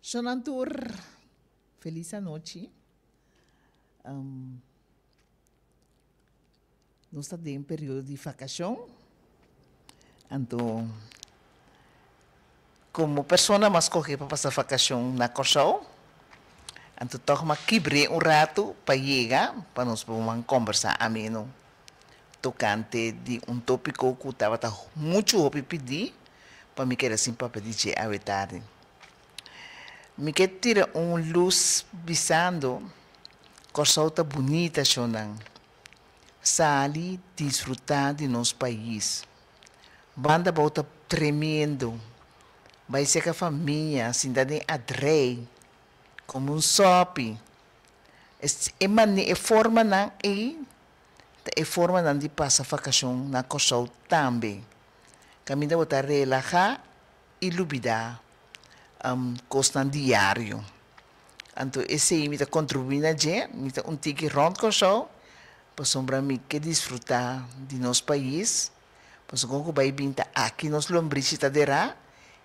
Shonnan tur felis anochi. Nos ta den periodo di vakashon, anto komo persona m'a skohe pa pasa vakashon na Kòrsou, anto tòg m'a kibr'é un ratu pa yega pa nos por man kòmbersá ameno tokante di un tópiko ku tabata muchu hopi pidí pa mi keda sin papia di dje awe tardi. Mi ke tira un lus bisando, Kòrsou ta bunita shonnan. Sali disfrutá di nos pais. Banda bou ta tremendo. Bai seka famia, sinta den adrei, kome un sòpi. E mane, e formanan ei ta e formanan di pasa vakashon na Kòrsou tambe. Kaminda bo ta relahá i lubidá kosnan diario. Anto esei mi ta kontribuí na dje, mi ta un tiki rònt Kòrsou pasobra mi ke disfrutá di nos pais, pasobra kon ku bai bin ta aki nos lombrishi ta derá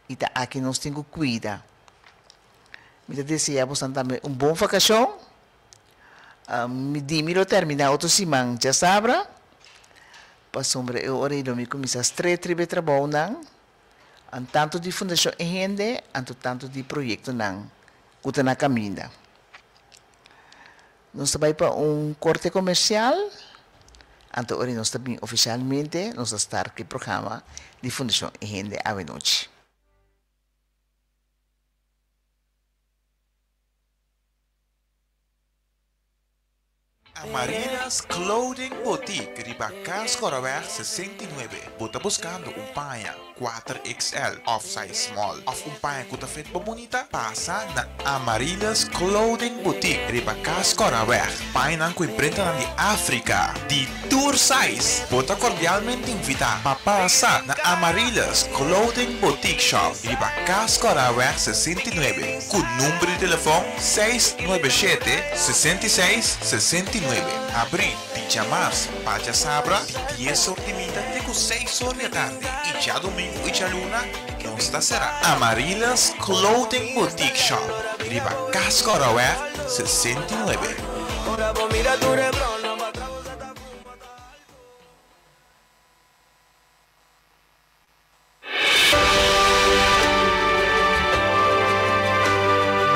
i ta aki nos tin ku kuida. Mi ta deseá bosan tambe un bon vakashon. Mi di mi lo terminá otro siman djasabra, pasobra e ora ei lo mi kuminsá stret riba e trabounan. Tantu di Fundashon E Hende anto tantu di proyektonan ku ta na kaminda. Nos ta bai pa un korte komersial, anto ora nos ta bin ofisialmente nos ta start ku e programa di Fundashon E Hende awe nochi. Amaryllis Clothing Boutique riba Cas Coraweg 69. Bo ta buscando un paña kuater XL of size small of un paña cu ta fit bo bunita? Pasa na Amaryllis Clothing Boutique riba Cas Coraweg. Pañanan cu imprentanan di Africa di tur size. Bo ta cordialmente invita pa pasa na Amaryllis Clothing Boutique Shop riba Cas Coraweg 69. Ku number di telefòn seis nuebe shete, 66, 69. Abrí di djamars pa djasabra di dies or di minta te ku seis or di atardi i djadumingu i djaluna nos ta será. Amaryllis Clothing Boutique Shop riba Cascoraweg 69.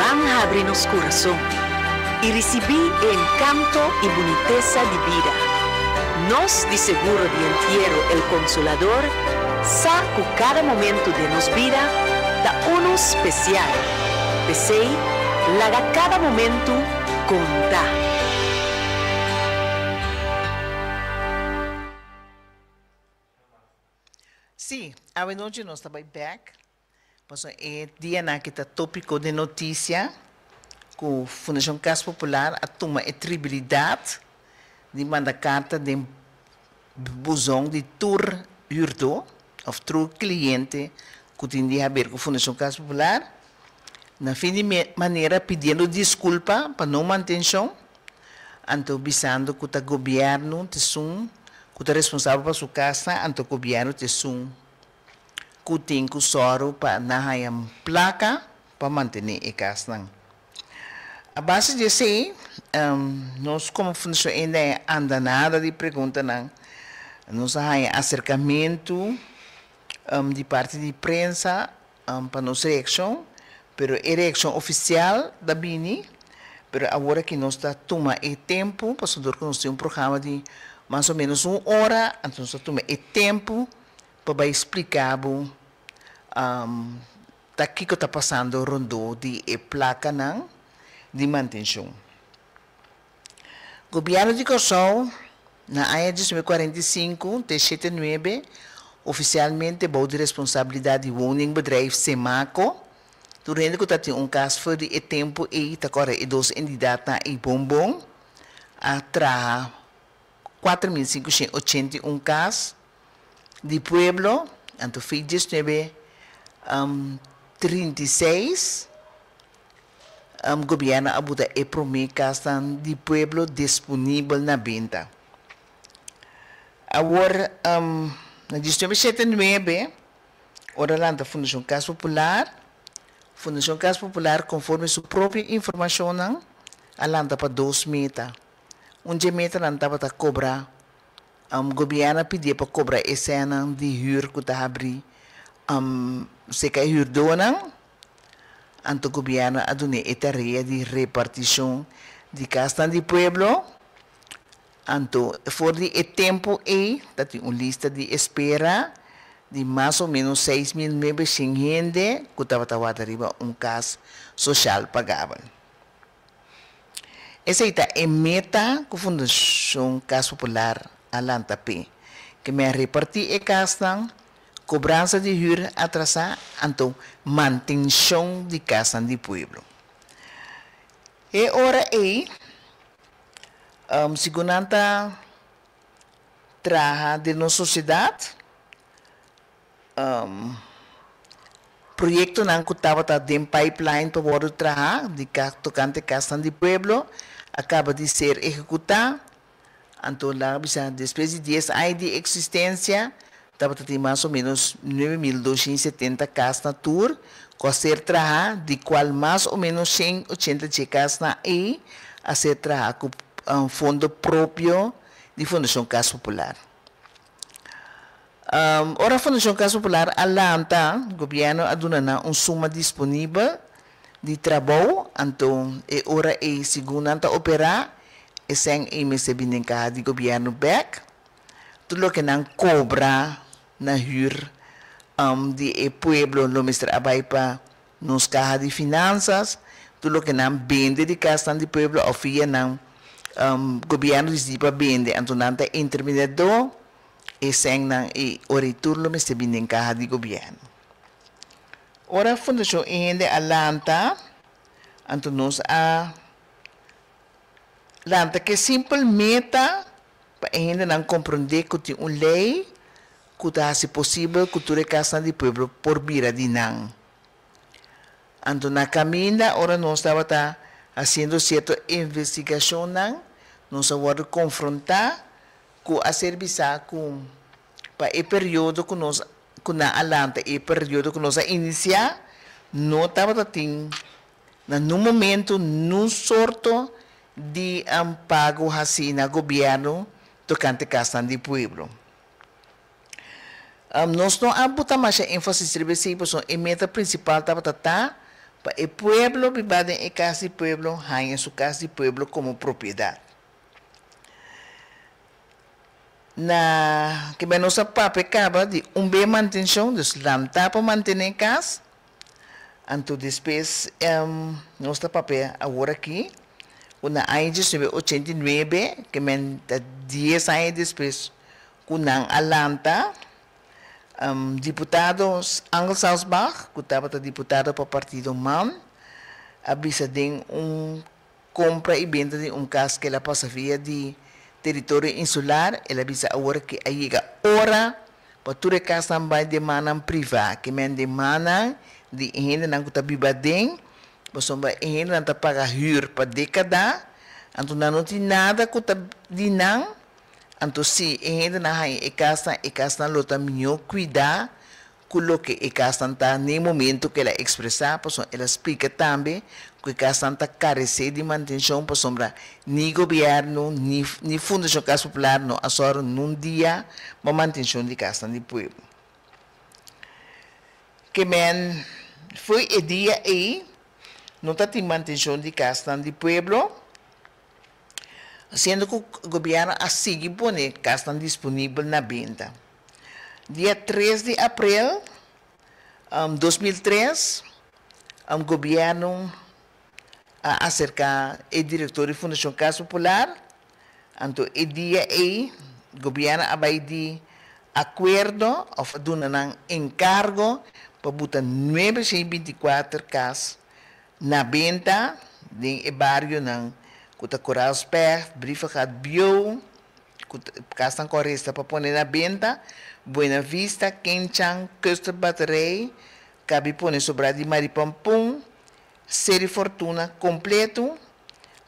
Ban habri nos kurason i risibí e enkanto i bunitesa di bida. Nos di Seguro di Entiero El Consolador sa ku kada momentu den nos bida ta unu spesial. P'esei, laga kada momentu konta! Sí, awe nochi nos ta bai bek, pasobra e dianan aki ta tópiko den notisia ku Fundashon Kas Popular a tuma e tribilidat di manda karta den buzon di tur hürdó òf tur kliente ku tin di haber ku Fundashon Kas Popular, na fin di manera pidiendo diskulpa pa no mantenshon. Anto bisando ku ta gobièrnu t'esun ku ta responsabel pa su kasnan, anto gobièrnu t'esun ku tin ku sòru pa nan haña plaka pa mantené e kasnan. A base di esei, nos komo Fundashon Enda e anda nada di preguntanan. Nos a haña aserkamentu di parti di prensa pa nos reakshon, pero e reakshon ofisial ta bini, pero awor aki nos ta tuma e tempu, pasobra dor ku nos tin un programa di mas o menos un ora, anto nos ta tuma e tempu pa bai splika bo ta kiko ta pasando rondó di e plakanan di mantenshon. Gobièrnu di Kòrsou na aña 1945 te shete nuebe ofisialmente bou di responsabilidat di Woningbedrijf Cemaco. Tur hende ku ta tin un kas for di e tempu ei ta kòrda e dos entidatnan ei bon bon a traha 4581 kas di pueblo, anto fei diesnuebe 36. Gobierno a buta e prome casnan di pueblo disponibel na benta. Awor, na 1979, ora lanta Fundacion Cas Popular, Fundashon Kas Popular konforme su propio informashonnan a lanta pa dos meta. Un dje metanan tabata kobra gobièrnu a pidié pa kobra e sènnan di hür ku ta habrí seka e hürdónan. Anto gobièrnu a dun'é e tarea di repartishon di kasnan di pueblo. Anto for di e tempu ei ta tin un lista di espera di mas o ménos 6900 hende ku tabata warda riba un kas soshal pagabel. Esei ta e meta ku Fundashon Kas Popular a lanta p'e, ke men repartí e kasnan, kobransa di hür atrasá anto mantenshon di kasnan di pueblo. E ora ei, segun nan ta traha den nos sosiedat, Proyektonan ku tabata den pipeline pa wòrdu traha di tokante kasnan di pueblo a kaba di ser ehekutá. Anto laga bisa despues di dies aña di eksistensia tabata tin mas o ménos 9270 kas na tur ku a ser traha, di kual mas o ménos 180 dje kasnan ei a ser traha ku fondo propio di Fundashon Kas Popular. Ora Fundashon Kas Popular a lanta, gobièrnu a duna nan un suma disponibel di trabou, anto e ora ei segun nan ta operá, e sèn ei mester bini den kaha di gobièrnu bèk. Tur loke nan kobra na hür di e pueblo lo mester a bai pa nos kaha di finansas. Tur loke nan bende di kasnan di pueblo òf via nan gobièrnu disidí pa bende, anto nan ta intermediadó. E sènnan ei ora i tur lo mester bini den kaha di gobièrnu. Ora Fundashon E Hende a lanta, anto nos a lanta ku e simpel meta pa e hendenan komprondé ku tin un lei ku ta hasi posibel ku tur e kasnan di pueblo por bira di nan. Anto na kaminda ora nos tabata hasiendo sierto investigashonnan, nos a wòrdu konfrontá ku a ser bisá ku pa e periodo ku nos ku nan a lanta e periodo ku nos a inisiá no tabata tin na nun momento nun sorto di pago hasí na gobièrnu tokante kasnan di pueblo. Nos no a buta masha énfasis riba esei pasobra e meta prinsipal tabata ta pa e pueblo biba den e kas di pueblo haña su kas di pueblo komo propiedat. Na ke nos a papia kaba di un be mantenshon, dus lantá pa mantené kas, anto despues nos ta papia awor aki ku na aña 1989, ke men ta dies aña despues ku nan a lanta, diputado Angel Salsbach, ku tabata diputado pa partido man, a bisa den un Kompra i benta di un kas ku el a pasa via di teritorio insular, el a bisa awor ku a yega ora pa tur e kasnan bai den mannan privá, ke men den mannan di e hendenan ku ta biba aden, pasobra e hendenan ta paga hür pa dékada, anto nan no tin nada ku ta di nan, anto si e hendenan haña e kasnan, e kasnan lo ta mihó kuidá ku loke e kasnan ta n'e momento ku el a ekspresá, pasobra el a splika tambe ku e kasnan ta karesé di mantenshon pasobra ni gobièrnu ni ni Fundashon Kas Popular no a sòru nun dia pa mantenshon di kasnan di pueblo. Ke men fo'i e dia ei no ta tin mantenshon di kasnan di pueblo, siendo ku gobièrnu a sigui pone kasnan disponibel na benta. Dia 3 di aprel 2003 gobièrnu a aserká e direktor di Fundashon Kas Popular, anto e dia ei gobièrnu a bai di akuerdo òf a duna nan enkargo pa buta 924 kas na benta den e barionan ku ta Koraalspecht, Brievengat Bieu, ku kasnan ku a resta pa pone na benta, Buena Vista, Kenchan, Custer Batterij, kabi pone sobrá di Maripampun, Seri Fortuna kompletu,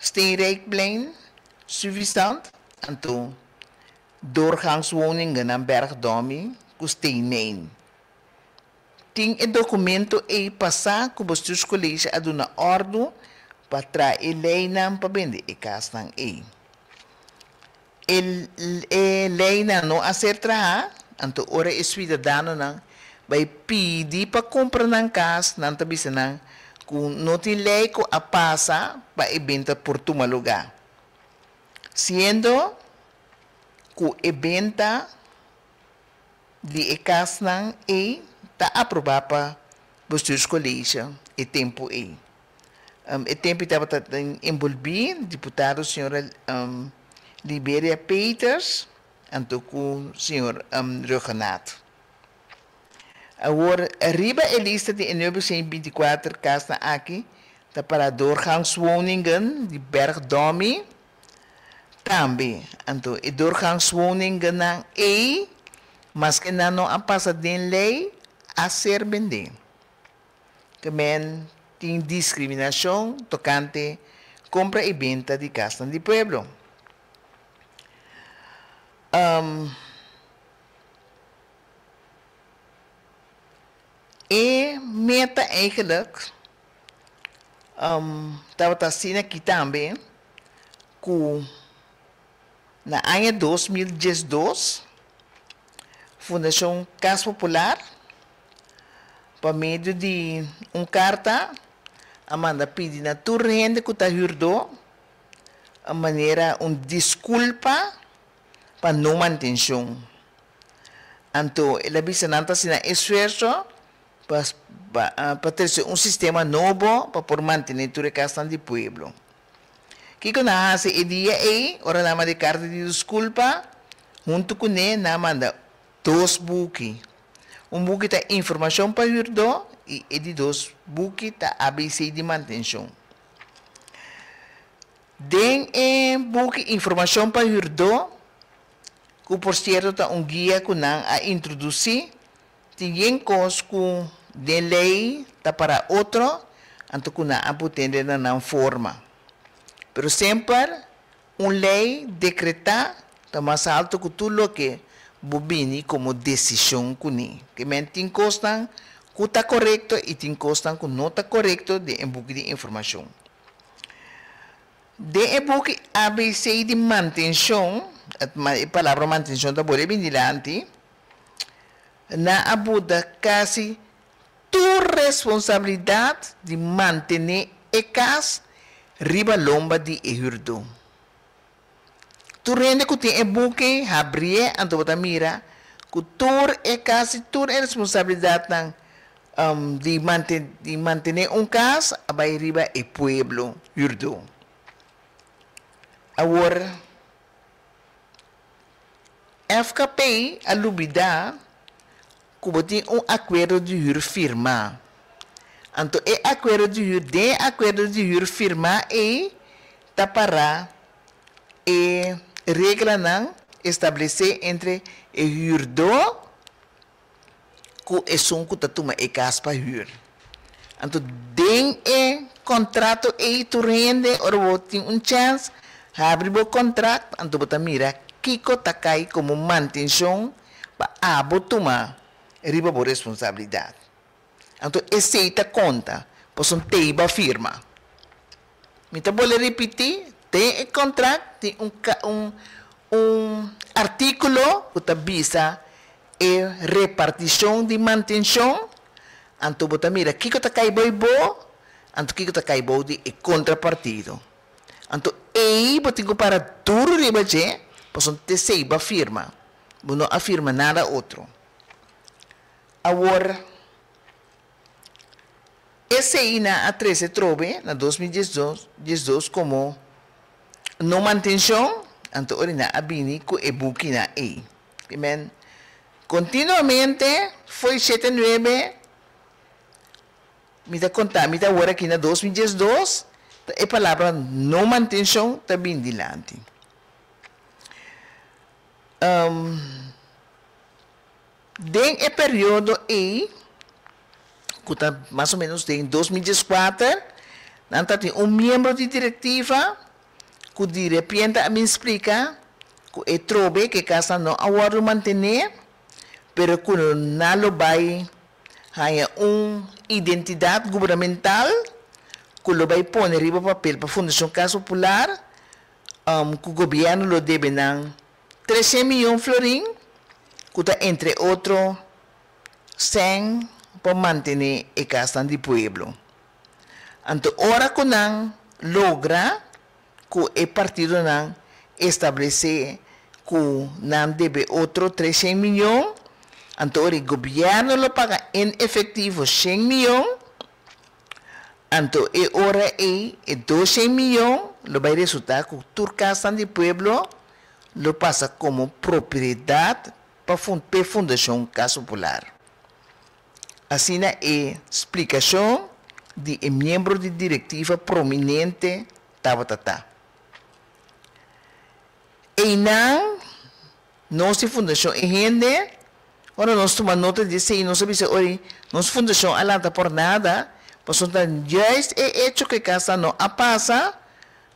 Steenrijkplein, Suffisant, anto doorgangswoningen na Bergdomi ku Steenmijn. Tin e dokumento ei pasá ku Bestuurscollege a duna òrdu pa traha e leinan pa bende e kasnan ei. E e leinan no a ser trahá, anto ora e suidadanonan bai pidi pa kumpra nan kas, nan ta bisa nan ku no tin lei ku a pasa pa e benta por tuma lugá. Siendo ku e benta di e kasnan ei ta aprobá pa Bestuurscollege e tempu ei. E tempu ei tabata enbolbí diputado señora Liberia Peters anto ku señor Rhuggenaath. Awor riba e lista di e 924 kasnan aki ta para doorgangswoningen di Bergdomie Tambe, anto e doorgangswoningennan ei, maske nan no a pasa den lei, a ser bendé. Ke men tin diskriminashon tokante kompra i benta di kasnan di pueblo. E meta eigenlijk tabata asina aki tambe ku na aña 2012 Fundashon Kas Popular pa medio di un karta a manda pidi na tur hende ku ta hürdó manera un diskulpa pa no mantenshon. Anto el a bisa nan ta hasi nan esfuerso pa pa trese un sistema nobo pa por mantené tur e kasnan di pueblo. Kiko nan a hasi e dia ei? Ora nan a manda e karta di diskulpa, huntu kuné nan a manda dos buki. Un buki ta informashon pa hürdó i e di dos buki ta ABC di mantenshon. Den e buki Informashon pa Hürdó, ku por sierto ta un guia ku nan a introdusí, tin yen kos ku den lei ta para otro, anto ku nan a putende na nan forma. Pero semper un lei dekretá ta mas alto ku tur loke bo bini komo desishon kuné. Ke men tin kosnan ku ta korekto i tin kosnan ku no ta korekto den e buki di informashon. Den e buki ABC di mantenshon, e palabra mantenshon ta bole bin dilanti, nan a buta kasi tur responsabilidat di mantené e kas riba lomba di e hürdó. Tur hende ku tin e buki, habrié, anto bo ta mira ku tur e kasi tur e responsabilidatnan di di mantené un kas a bai riba e pueblo hürdó. Awor, FKP a lubidá ku bo tin un akuerdo di hür firmá. Anto e akuerdo di hür, den e akuerdo di hür firmá ei ta pará e reglanan establesé entre e hürdó ku esun ku ta tuma e kas pa hür. Anto den e kontrato ei tur hende ora bo tin un chèns habri bo kontrakt anto bo ta mira kiko ta kai komo mantenshon pa abo tuma riba bo responsabilidat. Anto esei ta konta pasobra tei bo a firma. Mi ta bole ripití, den e kontrakt tin un un un artíkulo ku ta bisa e repartishon di mantenshon, anto bo ta mira kiko ta kai bou bo, anto kiko ta kai bou di e kontrapartido. Anto ei bo tin ku para duru riba dje, pasobra t'esei bo a firma, bo no a firma nada otro. Awor, esei nan a trese trobe na 2012 komo no mantenshon, anto ora nan a bini ku e bukinan ei. Men, kontinuamente foi shete nuebe, mi ta konta, mi ta awor aki na 2012, ta e palabra no mantenshon ta bini dilanti. Den e periodo ei, ku ta mas o ménos den 2014, nan ta tin un miembro di direktiva ku di repente a bin splika ku e trobe ku e kasnan no a wòrdu mantené, pero ku nan lo bai. Haña un identidat gubernamental ku lo bai pone riba papel pa Fundashon Kas Popular ku gobièrnu lo debe nan treshen miyon florin ku ta entre otro sèn pa mantené e kasnan di pueblo. Anto ora ku nan logra ku e partidonan establesé ku nan debe otro treshen miyon, anto ora e gobièrnu lo paga en efektivo shen miyon, anto e ora ei e doshen miyon lo bai resultá ku tur kasnan di pueblo lo pasa komo propriedat pa p'e Fundashon Kas Popular. Asina e splikashon di e miembro di direktiva prominente tabata ta. Einan nos di Fundashon E Hende, ora nos tuma nota di esei nos a bisa ori nos fundashon a lanta por nada, pasobra ta juist e echo ku e kasa no a pasa,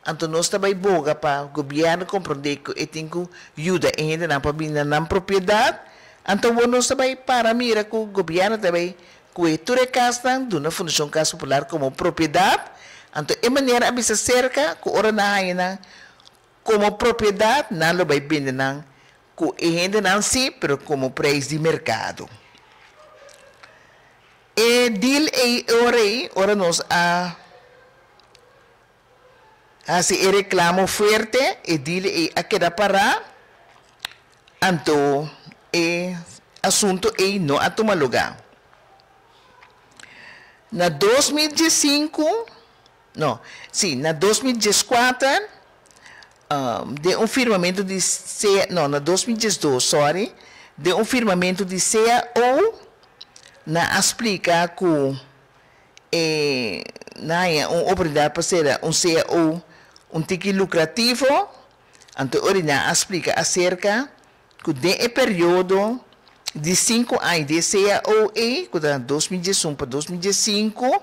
anto nos ta bai boga pa gobièrnu komprondé ku e tin ku yuda e hendenan pa bini na nan propiedat, anto awor nos ta bai para mira ku gobièrnu ta bai Ku e tur e kasnan duna Fundashon Kas Popular komo propiedat, anto e manera a bisa serka ku ora nan haña nan komo propiedat nan lo bai bende nan ku e hendenan sí, pero komo preis di merkado. E deal ei e ora ei ora nos a hasi e reklamo fuerte e deal ei a keda pará, Anto e asunto ei no a tuma lugá. Na 2015, no, sí, na 2014, den un firmamentu di C, no, na 2012, sorry, den un firmamentu di CAO, nan a splika ku e nan haña un oportunidat pa sera un CAO un tiki lukrativo. Anto ora nan a splika aserka ku den e periodo di sinku aña di e CAOE, ku ta 2011 pa 2015,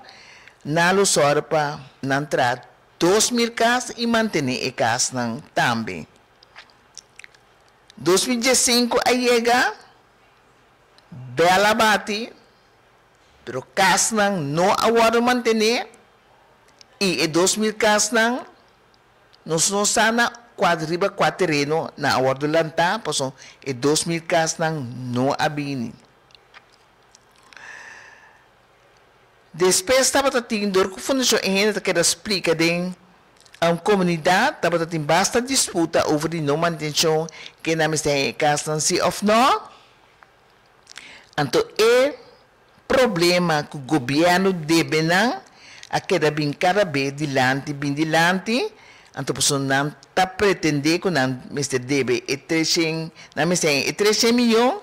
nan lo sòru pa nan traha 2000 kas i mantené e kasnan tambe. 2015 a yega, bèl a bati, pero kasnan no a wòrdu mantené i e 2000 kasnan Nos no sa na kua riba kua tereno nan a wòrdu lantá, pasobra e 2000 kasnan no a bini. Despues tabata tin, dor ku Fundashon E Hende ta keda splika den komunidat, tabata tin basta disputa over di no mantenshon, ke nan mester haña e kasnan si òf nò. Anto e Problema ku gobièrnu debe nan a keda bin kada be dilanti bin dilanti, anto pasobra nan ta pretendé ku nan mester debe e treshen, nan mester haña e treshen miyon,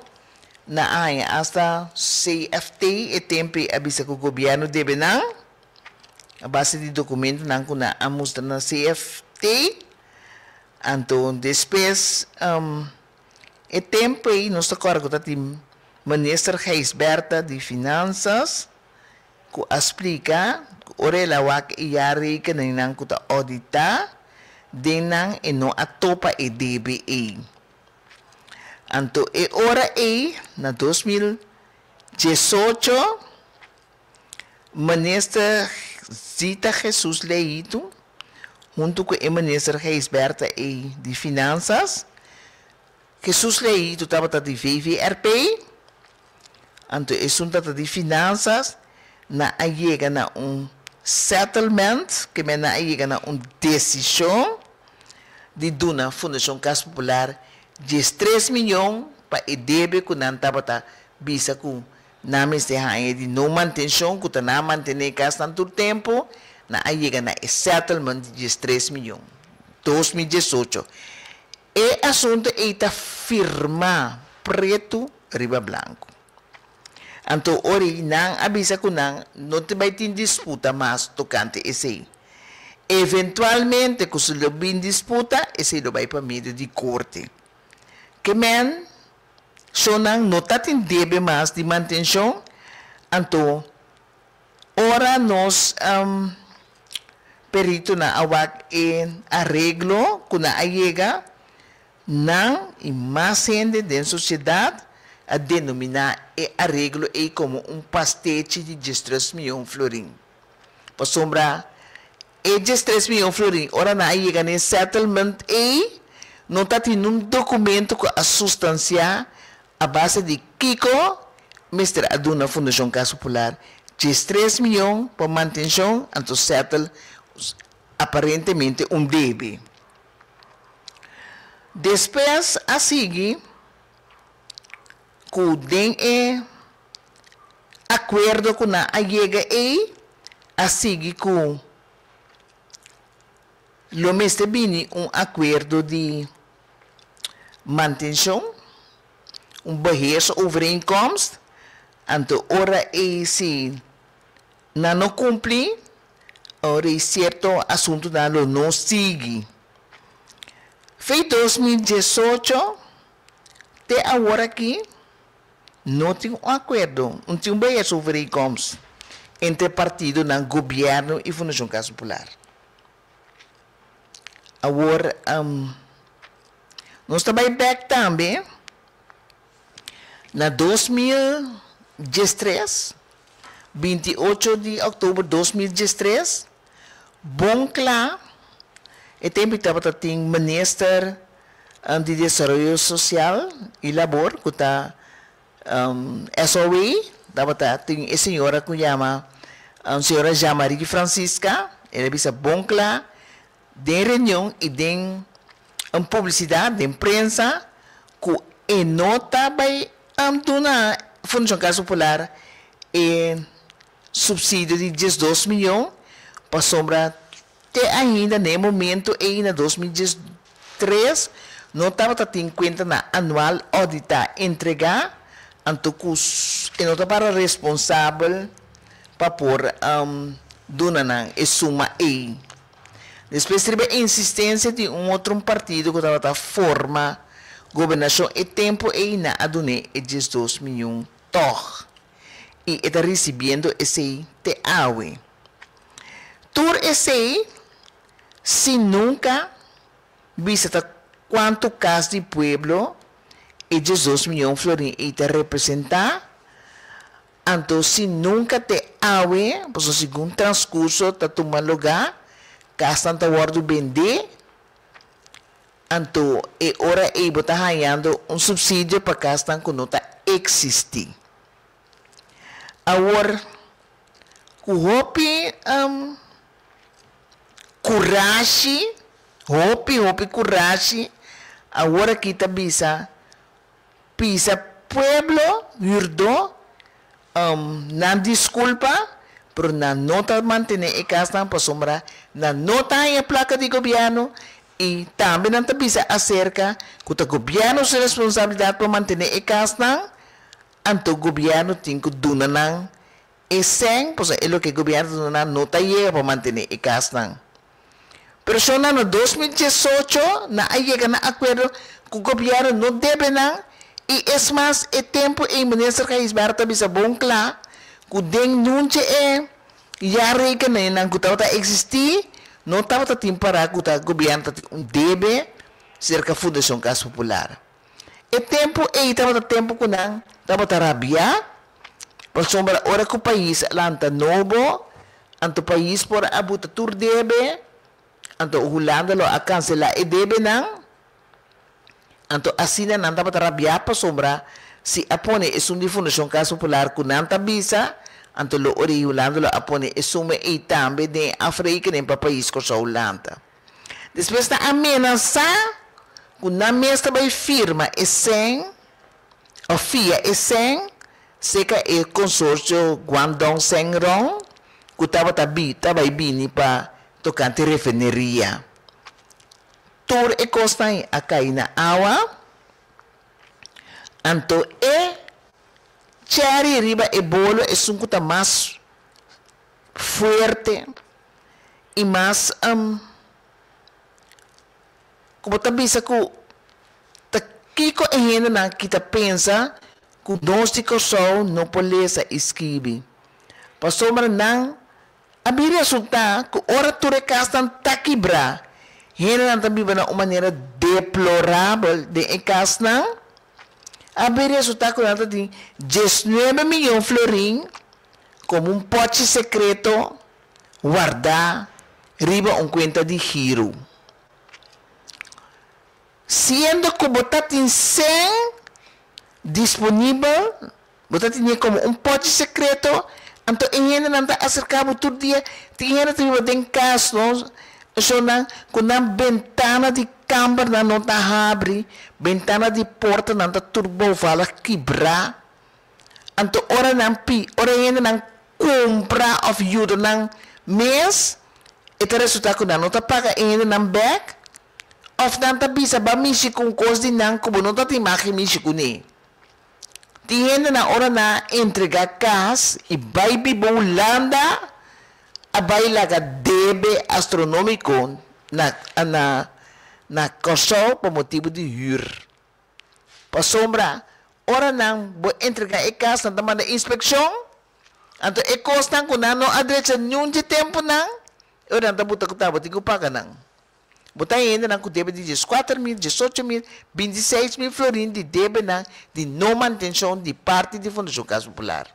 nan a haña asta CFT e tempu ei a bisa ku gobièrnu debe nan, a base di dokumentonan ku nan a mustra na CFT, anto despues. E tempu ei nos ta kòrda ku ta tin Minister Gijsbertha di Finansas ku a splika ku ora el a wak e jaarrekeningnan ku ta auditá den nan e no a topa e debe ei. Anto e ora ei na 2018 Minister Zita Jesus Leito huntu ku e Minister Gijsbertha ei di Finansas, Jesus Leito tabata di VVRP, anto esun tata di Finansas, nan a yega na un settlement, ke men nan a yega na un desishon di duna Fundashon Kas Popular 13 miyon pa e debe ku nan tabata bisa ku Nan mester haña di no mantenshon ku ta nan mantené kasnan tur tempu, nan a yega na e settlement di 13 miyon. 2018. E asuntu ei ta firmá pretu riba blanku. Anto ora ei nan a bisa ku nan no ta bai tin disputa mas tokante esei. Eventualmente ku si lo bin disputa, esei lo bai pa medio di korte. Ke men Shonnan no ta tin debe mas di mantenshon, anto ora nos peritonan a wak e areglo ku nan a yega, nan i mas hende den sosiedat a denominá e areglo ei komo un pastechi di 13 mion florin. Pasobra e 13 mion florin, ora nan a yega na e settlement ei, no tatin un dokumento ku a sustansiá a base di kiko mester a duna Fundashon Kas Popular 13 mion pa mantenshon, anto settle aparentemente un debe. Despues a sigui ku den e akuerdo ku nan a yega ei, a sigui ku lo mester bini un akuerdo di mantenshon, un beheersovereenkomst, anto ora ei si nan no kumpli, ora ei sierto asuntunan lo no sigui. Fei 2018 te awor aki no tin un akuerdo, no tin un beheersovereenkomst entre partidonan, gobièrnu i Fundashon Kas Popular. Awor nos ta bai bèk tambe na 2013, 28 di òktober 2013, bon kla e tempu tabata tin minister di Desaroyo Sosial i Labor ku ta SOW, tabata tin e señora ku yama señora Jean-Marie Francisca, el a bisa bon kla den reunion i den publisidat, den prensa, ku e no ta bai duna Fundashon Kas Popular e supsidio di 12 mion, pasobra te ainda na e momento ei na 2013 no tabata tin kuentanan anual ouditá entregá, anto ku e no ta para responsabel pa por duna nan e suma ei. Despues riba e insistensia di un otro partido ku tabata forma gobernashon e tempu ei nan a dun'é e 12 mion tòg i e ta risibiendo esei te awe. Tur esei sin nunka bisa ta kuantu kas di pueblo e 12 mion florin ei ta representá. Anto si nunka te awe, pasobra segun transkurso ta tuma lugá, kasnan ta wòrdu bendé, anto e ora ei bo ta hañando un supsidio pa kasnan ku no ta eksistí. Awor, ku hopi kurashi, hopi hopi kurashi, awor aki ta bisa pisa pueblo hürdó nan diskulpa, pero nan no ta mantené e kasnan pasobra nan no ta haña plaka di gobièrnu i tambe nan ta bisa aserka ku ta gobièrnu su responsabilidat pa mantené e kasnan, anto gobièrnu tin ku duna nan e sèn pasobra e loke gobièrnu ta duna nan no ta yega pa mantené e kasnan. Pero shon na 2018 nan a yega na akuerdo ku gobièrnu no debe nan i es mas e tempu ei minister Gijsbertha ta bisa bon kla ku den nunche e jaarrekeningennan ku tabata eksistí no tabata tin pará ku ta gobièrnu ta tin un debe serka Fundashon Kas Popular. E tempu ei tabata tempu ku nan tabata rabiá pasobra ora ku pais a lanta nobo anto pais por a buta tur debe, anto Hulanda lo a kanselá e debenan, anto asina nan tabata rabiá pasobra si a pone esun di Fundashon Kas Popular ku nan ta bisa, anto lo ora ei Hulanda lo a pone e suma ei tambe den e afrekening pa pais Kòrsou lanta. Despues nan a menasá ku nan mes ta bai firma e sèn òf fia e sèn serka e konsorsio Guangdong Shengrong ku tabata bi ta bai bini pa tokante refineria. Tur e kosnan ei a kai na awa, anto e chèri riba e bolo esun ku ta mas fuerte i mas ku bo ta bisa ku ta kiko e hendenan ki ta pensa ku nos di Kòrsou no por lesa i skibi. Pasobra nan a bin resultá ku ora tur e kasnan ta kibrá, hendenan ta biba na un manera deplorabel den e kasnan. A bin resultá ku nan ta tin 19 mion florin komo un pòchi sekreto wardá riba un kuenta di giro. Siendo ku bo ta tin sèn disponibel, bo ta tine komo un pòchi sekreto, anto e hendenan ta aserká bo tur dia. Tin hende ta biba den kas no, shownan ku nan bentana di kambernan no ta habri, bentana di portanan ta tur bouvallig kibrá. Anto ora nan pi, ora e hendenan kumpra òf yuda nan mes, e ta resultá ku nan no ta paga e hendenan bèk. Of nan ta bisa ba mishi ku un kos di nan ku bo no ta tin mag mishi kuné. Tin hendenan ora nan a entregá kas i bai biba Hulanda a bai laga debe astronómiko na na na Kòrsou pa motibu di hür. Pasobra ora nan bo entregá e kas nan ta manda inspekshon, anto e kosnan ku nan no a drecha niun dje tempunan e ora nan ta buta ku tabatin ku paga nan. Bo ta hendenan ku debe di 14 mil, 18 mil, 26 mil florin di debenan di no mantenshon di parti di Fundashon Kas Popular.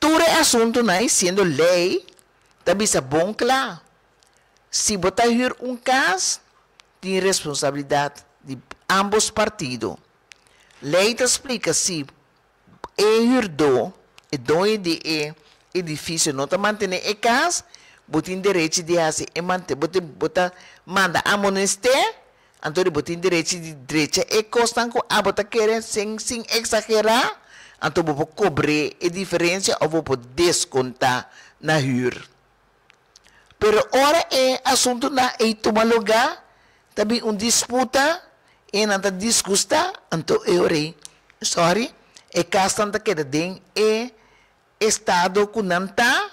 Tur e asuntunan siendo lei ta bisa bon kla. Si bo ta hür un kas, tin responsabilidat di ambos partido. Lei ta splika si e hürdó, e doño di e edifisio no ta mantené e kas, bo tin derecho di hasi e mante, bo bo ta manda amonest'é, anto bo tin derecho di drecha e kosnan ku abo ta kere sin eksagerá, anto bo por kobr'é e diferensia òf bo por deskontá na hür. Pero ora e asuntunan ei tuma lugá, ta bin un disputa i nan ta disgustá, anto e ora ei, sorry, e kasnan ta keda den e estado ku nan ta,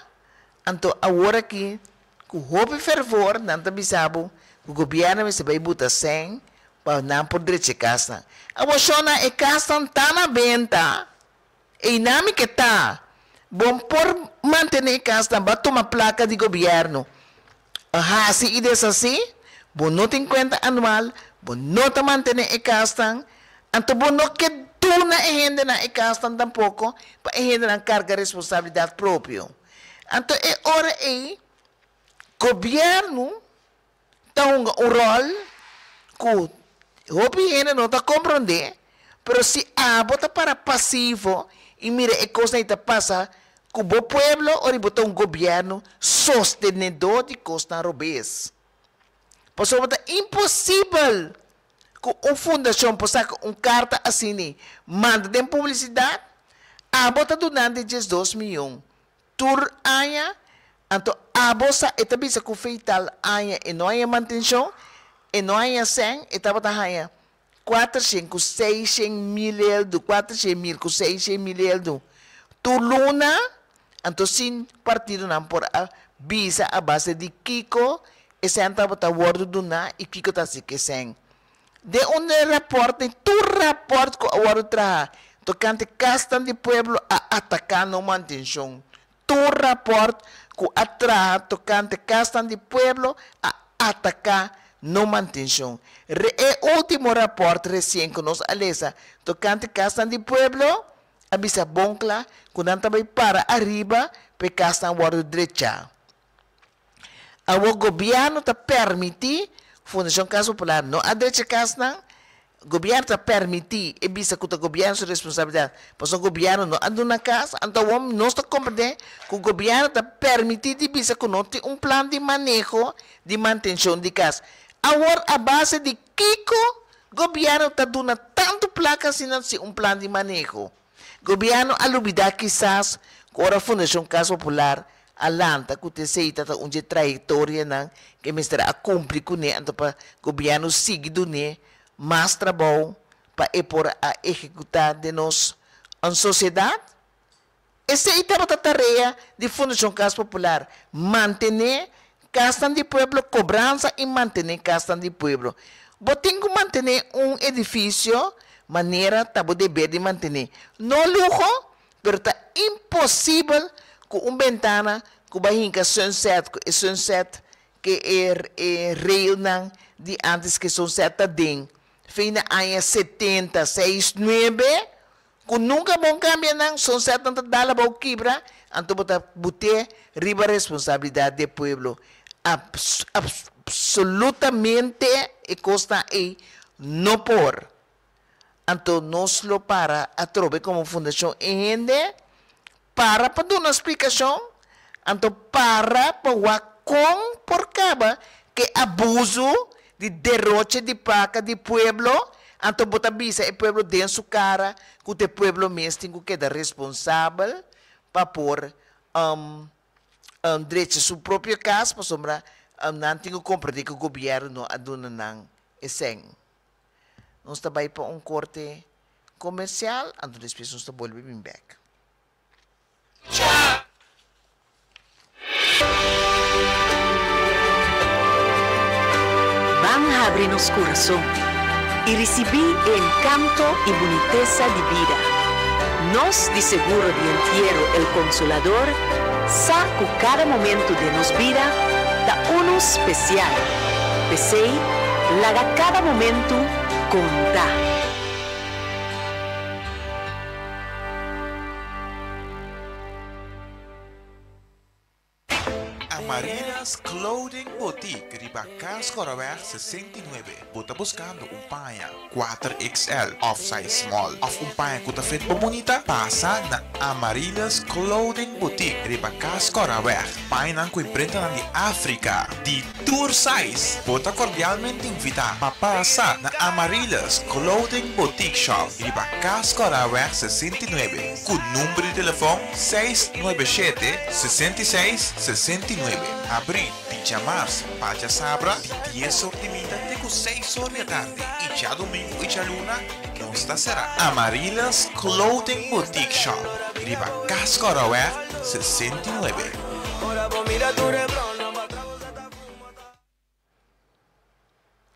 anto awor aki ku hopi fervor nan ta bisa bo ku gobièrnu mester bai buta sèn pa nan por drecha e kasnan. Awor shona e kasnan ta na benta, ei nami ke ta. Bo por mantené e kasnan, bo a tuma plaka di gobièrnu. Hasi i deshasí, bo no tin kuenta anual, bo no ta mantené e kasnan, anto bo no ke duna e hendenan e kasnan tampoko pa e hendenan karga responsabilidat propio. Anto e ora ei gobièrnu ta hunga un ròl ku hopi hende no ta komprondé, pero si abo ta para pasivo i mira e kosnan ei ta pasa ku bo pueblo, ora bo ta un gobièrnu sostenedó di kosnan robes. Pasobra ta imposibel ku un fundashon por saka un karta asina manda den publisidat, abo ta dunando 12 mion tur aña, anto abo sa e ta bisa ku fetal aña e no haña mantenshon, e no haña sèn, e tabata haña 400 ku 600 mil euro, 400 mil ku 600 mil euro tur luna, anto sin partidonan por a bisa a base di kiko e sèn tabata wòrdu duná i kiko ta hasi ku e sèn. Den un rapòrt, tur rapòrt ku a wòrdu traha tokante kasnan di pueblo a ataká no mantenshon. Tur rapòrt ku a traha tokante kasnan di pueblo a ataká no mantenshon. E último rapòrt resien ku nos a lesa tokante kasnan di pueblo a bisa bon kla ku nan ta bai para ariba pa e kasnan wòrdu drechá. Awor gobièrnu ta permití Fundashon Kas Popular no a drecha kasnan, gobièrnu ta permití e bisa ku ta gobièrnu su responsabilidat, pasobra gobièrnu no a duna kas, anto awor nos ta komprendé ku gobièrnu ta permití di bisa ku no tin un plan di maneho di mantenshon di kas. Awor a base di kiko gobièrnu ta duna tantu plaka asina sin un plan di maneho? Gobièrnu a lubidá kisas ku ora Fundashon Kas Popular a lanta ku esei ta un trayektorianan ku mester a kumpli kuné, anto pa gobièrnu sigui dun'é mas trabou pa e por a ehekutá den nos sosiedat. Esei tabata tarea di Fundashon Kas Popular, mantené kasnan di pueblo, kobransa i mantené kasnan di pueblo. Bo tin ku mantené un edifisio manera ta bo deber di mantené. No luho, pero ta imposibel ku un bentana ku bai hinka sunset, ku e sunset ku e railnan di antes ku sunset ta den. fin di aña 70, 6, 9, ku nunka bon kambia nan, son sèt nan ta dal abou kibra, anto bo ta but'é riba responsabilidat di e pueblo. Absolutamente e kosnan ei no por. Anto nos lo para atrobe komo Fundashon E Hende para pa duna splikashon, anto para pa wak kon por kaba ku e abuso di deroche di plaka di pueblo, anto bo ta bisa e pueblo den su kara ku ta e pueblo mes tin ku keda responsabel pa por drecha su propio kas pasobra nan tin ku komprende ku gobièrnu no a duna nan e sèn. Nos ta bai pa un korte komersial, anto despues nos ta bolbe bin bèk. Ban habri nos kurason i risibí e enkanto i bunitesa di bida. Nos di Seguro di Entiero El Consolador sa ku kada momentu den nos bida ta unu spesial. P'esei, laga kada momentu konta. Amarinas Clothing Boutique riba Kaaskorreweg 69. Bo ta buskando un paña kuater XL òf size small òf un paña ku ta fit bo bunita? Pasa na Amarinas Clothing Boutique riba Kaaskorreweg. Pañanan ku imprentanan di Afrika di tur size. Bo ta kordialmente invitá pa pasa na Amarilas Clothing Boutique Shop riba Kaaskorreweg 69 ku number di telefòn 697 66 69. Abrí di djamars pa djasabra di dies or di minta te ku seis or di atardi i djadumingu i djaluna nos ta sera. Amarilas Clothing Boutique Shop riba Kaskoraweg 69.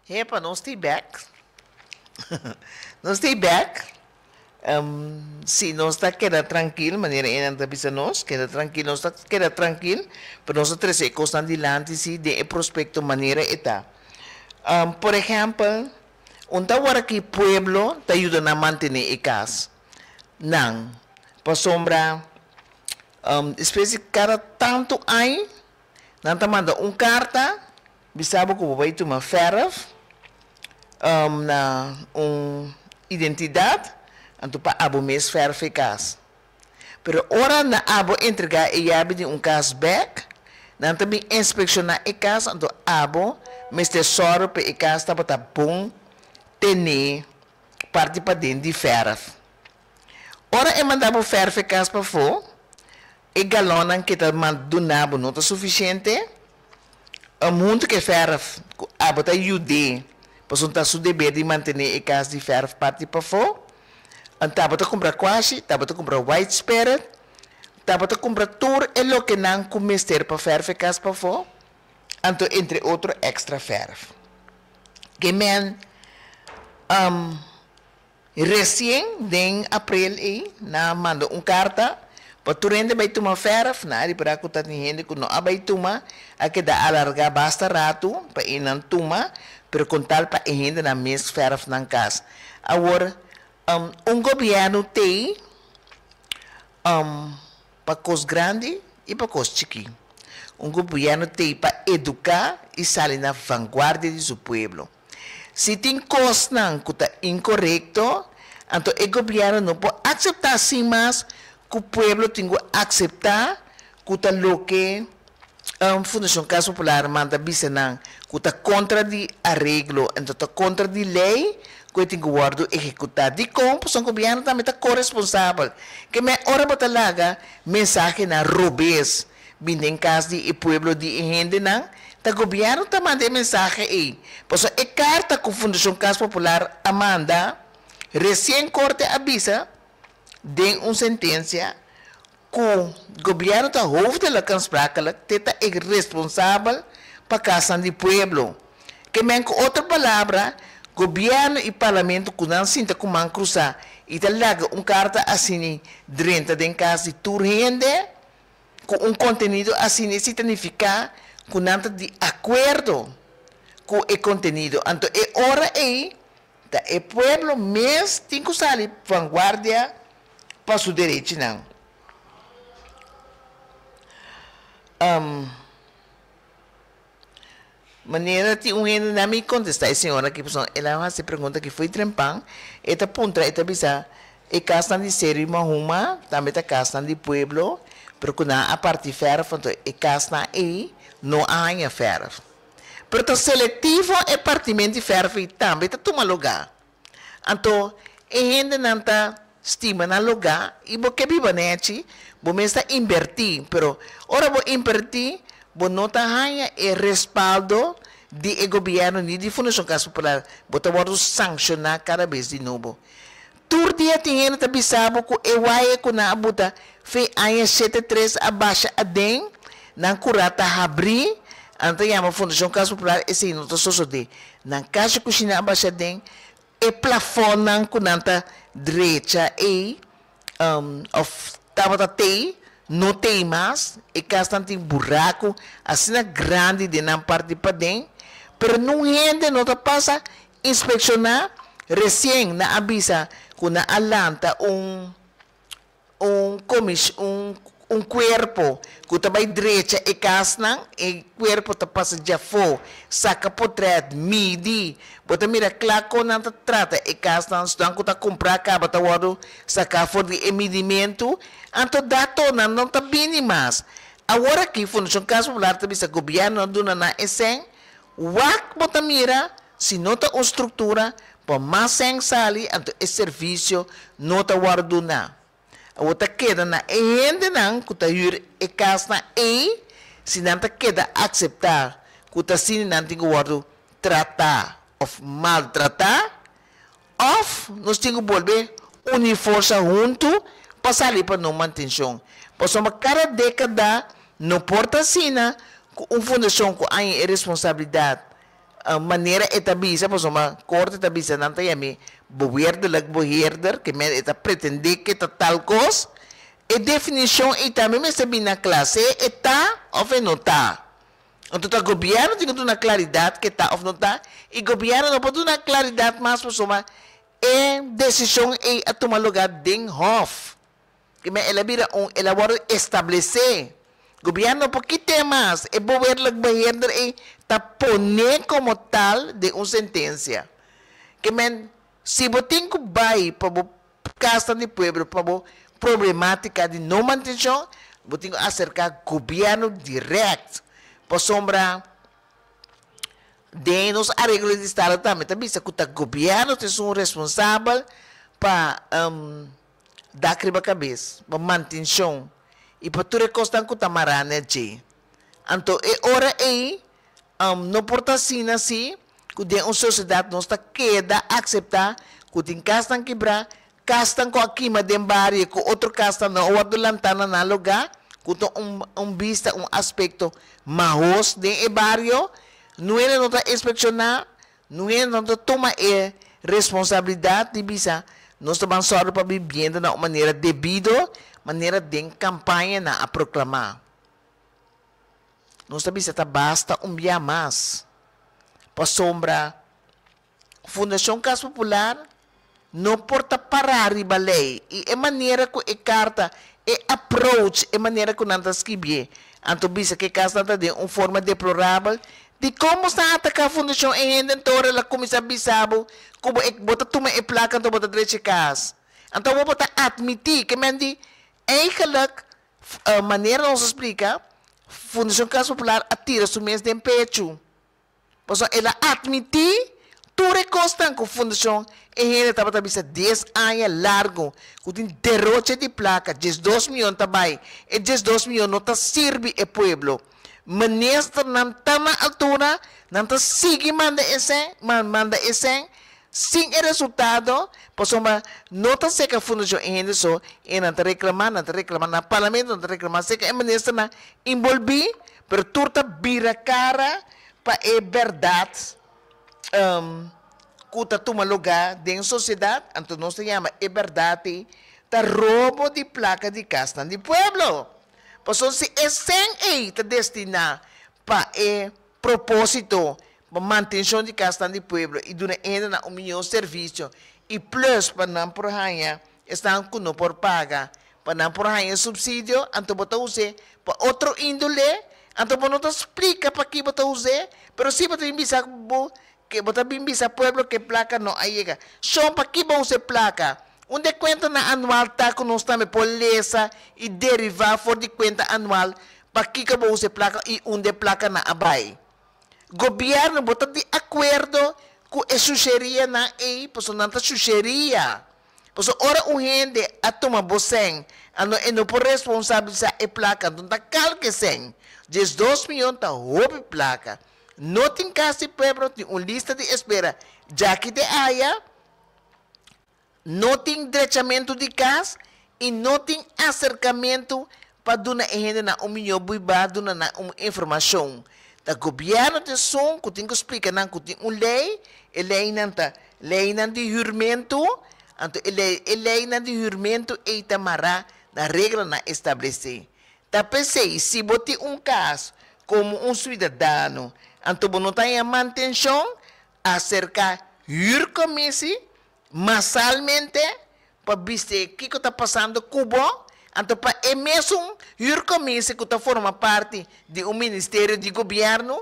Hepa, nos ta bek. Nos ta bek. Si nos ta keda trankil, manera e nan ta bisa nos, keda trankil, nos ta keda trankil, pero nos ta trese e kosnan dilanti si den e prospekto manera e ta. Por ehèmpel, un ta wòrdu ki pueblo ta yuda nan mantené e kas nan, pasobra despues di kada tantu aña nan ta manda un karta Bisa bo ku bo bai tuma fèrf na un identidat, anto pa abo mes fèrf e kas. Pero ora na abo entregá e yabi di un kas bèk, nan ta bin inspekshoná e kas, anto abo mester sòru pa e kas tabata bon tené parti paden di fèrf. Ora e manda bo fèrf e kas pafó, e galònnan ke ta duna bo no ta sufisiente. Huntu ku e fèrf ku abo ta yud'é, pasobra ta su deber di mantené e kas di fèrf parti pafó. Tabata kumpra kwashi, tabata kumpra white spirit, tabata kumpra tur e lokenan ku mester pa fèrf e kas pafó, anto entre otro èkstra fèrf. Ke men Resien den aprel ei nan a manda un karta pa tur hende bai tuma fèrf. Nan a ripará ku tatin hende ku no a bai tuma, a keda alargá basta ratu pa e nan tuma, pero kon tal pa e hendenan mes fèrf nan kas. Awor, un gobièrnu t'ei pa kos grandi i pa kos chikí. Un gobièrnu t'ei pa eduká i sali na vanguardia di su pueblo. Si tin kosnan ku ta inkorekto, anto e gobièrnu no por akseptá sin mas ku pueblo tin ku akseptá ku ta loke Fundashon Kas Popular manda bisa nan ku ta kontra di areglo, anto ta kontra di lei ku e tin ku wòrdu ehekutá. Dikon? Pasobra gobièrnu tambe ta koresponsabel. Ke men ora bo ta laga mensahenan robes Bin den kas di e pueblo di e hendenan, ta gobièrnu ta manda e mensahe ei. Pasobra e karta ku Fundashon Kas Popular a manda, resien korte a bisa den un sentensia ku gobièrnu ta hoofdelijk aansprakelijk, te ta e responsabel pa kasnan di pueblo. Ke men ku otro palabra, gobièrnu i parlamento ku nan sinta ku man krusá i ta laga un karta asini drenta den kas di tur hende, Ku un kontenido asina esei ta nifiká ku nan ta di akuerdo ku e kontenido. Anto e ora ei Ta e pueblo mes tin ku sali vanguardia pa su derechinan. Manera tin un hende na mi kontestá e señora aki pasobra el a hasi e pregunta aki fo'i trempan, e ta puntra, e ta bisa, e kasnan di Seru i Mahuma tambe ta kasnan di pueblo, pero ku nan a parti fèrf, anto e kasnan ei no a haña fèrf. Pero ta selektivo e partimentu di fèrf ei tambe ta tuma lugá. Anto e hendenan ta stima nan lugá i bo ke biba nechi, bo mes ta inbertí, pero ora bo inbertí bo no ta haña e respaldo di e gobièrnu ni di Fundashon Kas Popular, bo ta wòrdu sankshoná kada bes di nobo. Tur dia tin hende ta bisa bo ku e waya ku nan a buta fe aña shete tres a basha aden, nan kurá ta habrí, nan ta yama Fundashon Kas Popular, esei no ta sosodé. Nan kasha kushina a basha den e plafonnan ku nan ta drecha ei òf tabata tei, no tei mas. E kasnan tin buraku asina grandi den nan parti paden, pero nun hende no ta pasa inspekshoná. Resien nan a bisa ku nan a lanta un. un komish un un kuerpo ku ta bai drecha e kasnan, e kuerpo ta pasa djafó, saka potrèt, midi, bo ta mira kla kon nan ta trata e kasnan, esnan ku ta kumprá kaba ta wòrdu saká for di e midimentu, anto datonan no ta bini mas. Awor aki Fundashon Kas Popular ta bisa gobièrnu a duna nan e sèn, wak bo ta mira si no ta un struktura Pa mas sèn sali, anto e servisio no ta wòrdu duná. Awor ta keda na e hendenan ku ta hür e kasnan ei si nan ta keda akseptá ku ta asina nan tin ku wòrdu tratá òf maltratá, òf nos tin ku bolbe uni forsa huntu pa sali pa no mantenshon. Pasobra kada dékada no por ta asina ku un fundashon ku aña e responsabilidat Manera e ta bisa, pasobra korte ta bisa nan ta yam'é beweerderlijk beheerder, ke men e ta pretendé ke ta tal kos. E definishon ei tambe mester bini na kla, sea e ta òf e no ta. Anto ta gobièrnu tin ku duna klaridat ke ta òf no ta, i gobièrnu no por duna klaridat mas pasobra e desishon ei a tuma lugá den hòf. Ke men el a bira un, el a wòrdu establesé. Gobièrnu no por kit'é mas, e beweerlijk beheerder ei ta pon'é komo tal den un sentensia. Ke men, si bo tin ku bai pa bo kasnan di pueblo pa bo problemátika di no mantenshon, bo tin ku aserká gobièrnu dirèkt, pasobra den nos areglo di estado tambe ta bisa ku ta gobièrnu ta esun responsabel pa Dak riba kabes, pa mantenshon i pa tur e kosnan ku ta mará na dje. Anto e ora ei, no por ta asina si ku den un sosiedat nos ta keda akseptá ku tin kasnan kibrá, kasnan ku a kima den bario i ku otro kasnan no a wòrdu lantá na nan lugá, ku ta un un bista, un aspekto mahos den e bario. Nuene no ta inspekshoná, Nuhende no ta tuma e responsabilidat di bisa nos ta ban sòru pa bibienda na un manera debido, manera den kampaña nan a proklamá. Nos ta bisa ta basta un bia mas, pasobra Fundashon Kas Popular no por ta pará riba lei i e manera ku e karta, e approach, e manera ku nan ta skibié, anto bisa ku e kasnan ta den un forma deplorabel, dikon bo sta ataká Fundashon e hende anto ora el a kuminsá bisa bo ku bo e bo ta tuma e plaka anto bo ta drecha e kas? Anto awor bo ta atmití ke men di eigenlijk manera nos a splika Fundashon Kas Popular a tira su mes den pechu. Pasobra el a atmití tur e kosnan ku Fundashon e hende tabata bisa dies aña largu ku tin deroche di plaka, diesdos mion ta bai, e diesdos mion no ta sirbi e pueblo. Ministernan ta na altura, nan ta sigui manda e sèn, manda e sèn sin e resultado, pasobra no ta seka Fundashon e hende so e nan ta reklamá, nan ta reklamá na Parlamento, nan ta reklamá seka e ministernan inbolbí. Pero tur ta bira cara pa e berdad cu ta tuma lugar den sociedad, anto nos ta yama e berdad ei ta robo di placa di casnan di pueblo. Pasobra si e cen ei ta destina pa e proposito. Pa mantenshon di kasnan di pueblo i duna hendenan un mihó servisio i plus pa nan por haña esnan ku no por paga pa nan por haña supsidio, anto bo ta us'é pa otro índole, anto bo no ta splika paki bo ta us'é, pero si bo ta bin bisa bo ke bo ta bin bisa pueblo ke plaka no a yega. Shon paki bo usa e plaka? Unda e kuentanan anual ta ku nos tambe por lesa i derivá for di kuenta anual pakiko bo usa e plaka i unda e plakanan a bai? Gobierno bo ta di acuerdo cu e susherianan ey pasobra nan ta susheria. Pasobra ora un hende a tuma bo cen anto e no por responsabilisa e placa anto ta calca e cen. 12 miyon ta hopi placa. No tin cas di pueblo tin un lista di espera djaki te aya no tin drechamento di cas y no tin acercamento pa duna e hendenan un mihó biba, duna nan un informacion. Ta gobierno ta esun cu tin cu splica nan cu tin un ley, e leynan ta leynan di huurmento, anto e ley e leynan di huurmento ey ta mara na reglanan establece. Ta p'esey si bo tin un cas como un ciudadano, anto bo no ta haña mantencion, acerca huurcommissie masalmente pa biste kiko ta pasando ku bo, anto pa e mesun huurcommissie ku ta forma parti di un ministerio di gobièrnu,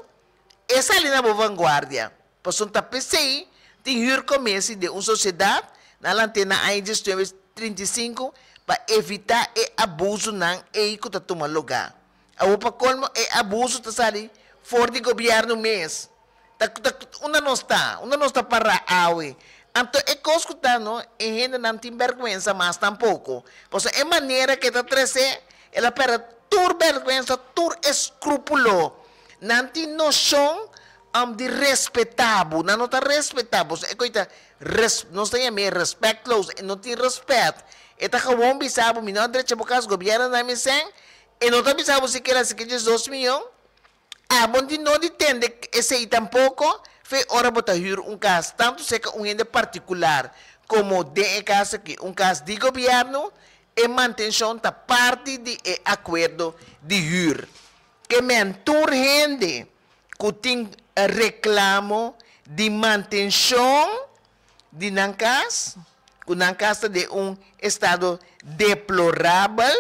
e sali na bo vanguardia. Pasobra ta p'esei tin huurcommissie den un sosiedat na lant'é na aña 1935 pa evitá e abusunan ei ku ta tuma lugá. Awor pa kolmo e abusu ta sali for di gobièrnu mes. Ta ta unda nos ta? Unda nos ta pará awe? Anto e kos ku ta no, e hendenan tin bèrgwensa mas tampoko. Pasobra e manera ku e ta tresé, el a pèrdè tur bèrgwensa, tur eskrúpulo. Nan tin noshon di respetá bo. Nan no ta respetá bo. E kos ta res nos ta yam'é respectloos. E no tin rèspèt. E ta gewoon bisa bo, mi no a drecha bo kas, gobièrnu na mi sèn. E no ta bisa bo sikiera si ke 12 miyon. Abo di no di tende esei tampoko, fe ora bo ta huur un kas, tantu serka un hende partikular komo den e kas aki un kas di gobièrnu, e mantenshon ta parti di e akuerdo di huur. Ke men tur hende ku tin reklamo di mantenshon di nan kas, ku nan kas ta den un estado deplorabel,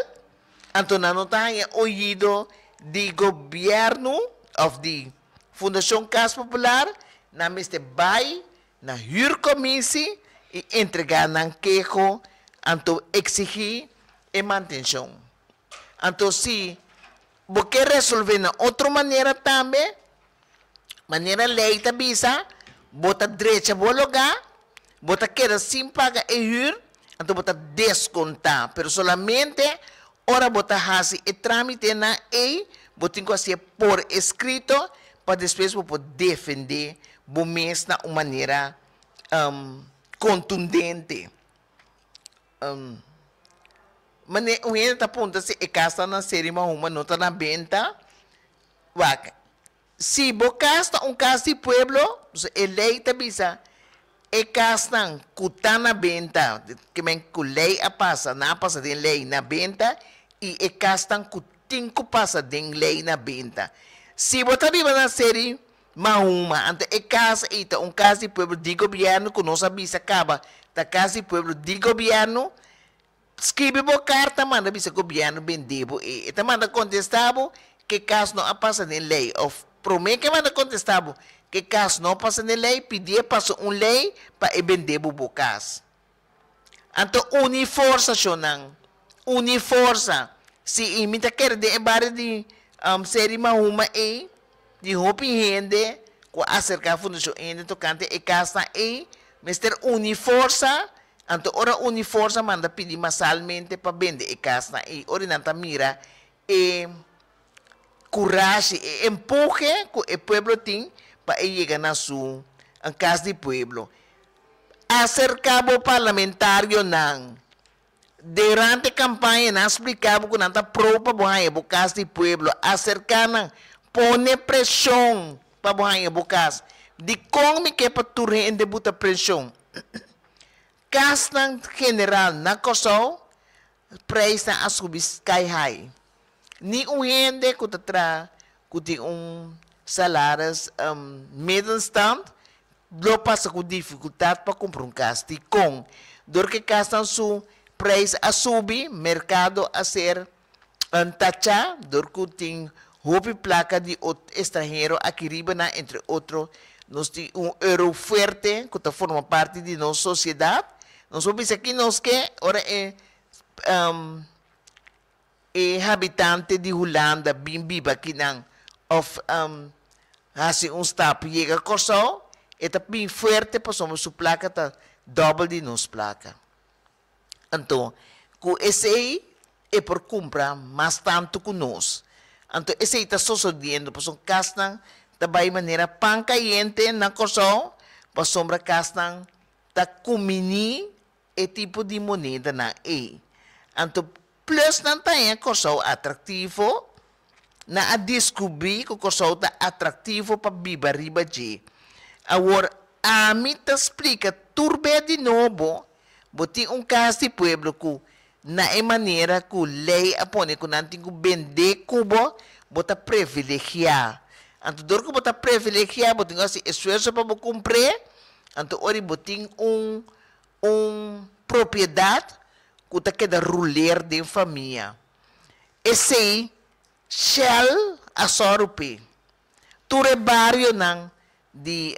anto nan no ta haña oido di gobièrnu òf di Fundashon Kas Popular, nan mester bai na huurcommissie i entregá nan keho anto eksigí e mantenshon. Anto si bo ke resolvé na otro manera tambe, manera lei ta bisa, bo ta drecha bo lugá, bo ta keda sin paga e huur, anto bo ta deskontá, pero solamente ora bo ta hasi e trámitenan ei, bo tin ku hasié por eskrito pa despues bo por defendé bo mes na un manera kontundente. Mane un hende ta puntra si e kas ta na Seri Mahuma no ta na benta. Wak, si bo kas ta un kas di pueblo, e lei ta bisa e kasnan ku ta na benta, ke men ku lei a pasa, nan a pasa den lei na benta, i e kasnan ku tin ku pasa den lei na benta. Si bo ta biba na Seri Mahuma, anto e kas ei ta un kas di pueblo di gobièrnu ku nos a bisa kaba ta kas di pueblo di gobièrnu, skibi bo karta manda bisa gobièrnu bende bo ei. E ta manda kontestá bo ke kas no a pasa den lei òf promé ke manda kontestá bo ke kas no pasa den lei, pidié pasa un lei pa e bende bo bo kas. Anto uni forsa shonnan, uni forsa. Si i mi ta kere den e bario di Seri Mahuma ei, di hopi hende ku a aserká Fundashon Hende tokante e kasnan ei, mester uni forsa, anto ora uni forsa manda pidi masalmente pa bende e kasnan ei, ora nan ta mira e kurashi, e empuhe ku e pueblo tin pa e yega na su kas di pueblo. Aserká bo parlamentarionan. Durante kampaña nan a splika bo ku nan ta pro pa bo haña bo kas di pueblo. Aserká nan, pone preshon pa bo haña bo kas. Dikon mi ke pa tur hende buta preshon? Kasnan general na Kòrsou preisnan a subi sky high. Ni un hende ku ta traha ku tin un. salaris middenstand lo pasa ku difikultat pa kumpra un kas. Dikon? Dor ku e kasnan su preis a subi, merkado a ser tachá dor ku tin hopi plaka di estranhero aki riba nan, entre otro nos tin un euro fuerte ku ta forma parti di nos sosiedat. Nos por bisa ki nos ke ora e e habitante di Hulanda bin biba akinan òf hasi un stap yega Kòrsou, e ta bin fuerte pasobra su plaka ta dòbel di nos plaka. Anto, ku esei e por kumpra mas tantu ku nos. Anto esei ta sosodiendo pasobra kasnan ta bai manera pan kayente na Kòrsou pasobra kasnan ta kuminí e tipo di monedanan ei. Anto plus nan ta haña Kòrsou atraktivo, nan a diskubrí ku Kòrsou ta atraktivo pa biba riba dje. Awor ami ta splika tur be di nobo, bo tin un kas di pueblo ku na e manera ku lei a pone ku nan tin ku bendé ku bo, bo ta privilegiá. Anto dor ku bo ta privilegiá bo tin ku hasi esfuerso pa bo kumpr'é, anto ora bo tin un un propiedat ku ta keda ruler den famia. Esei Shell a sòru p'e. Tur e barionan di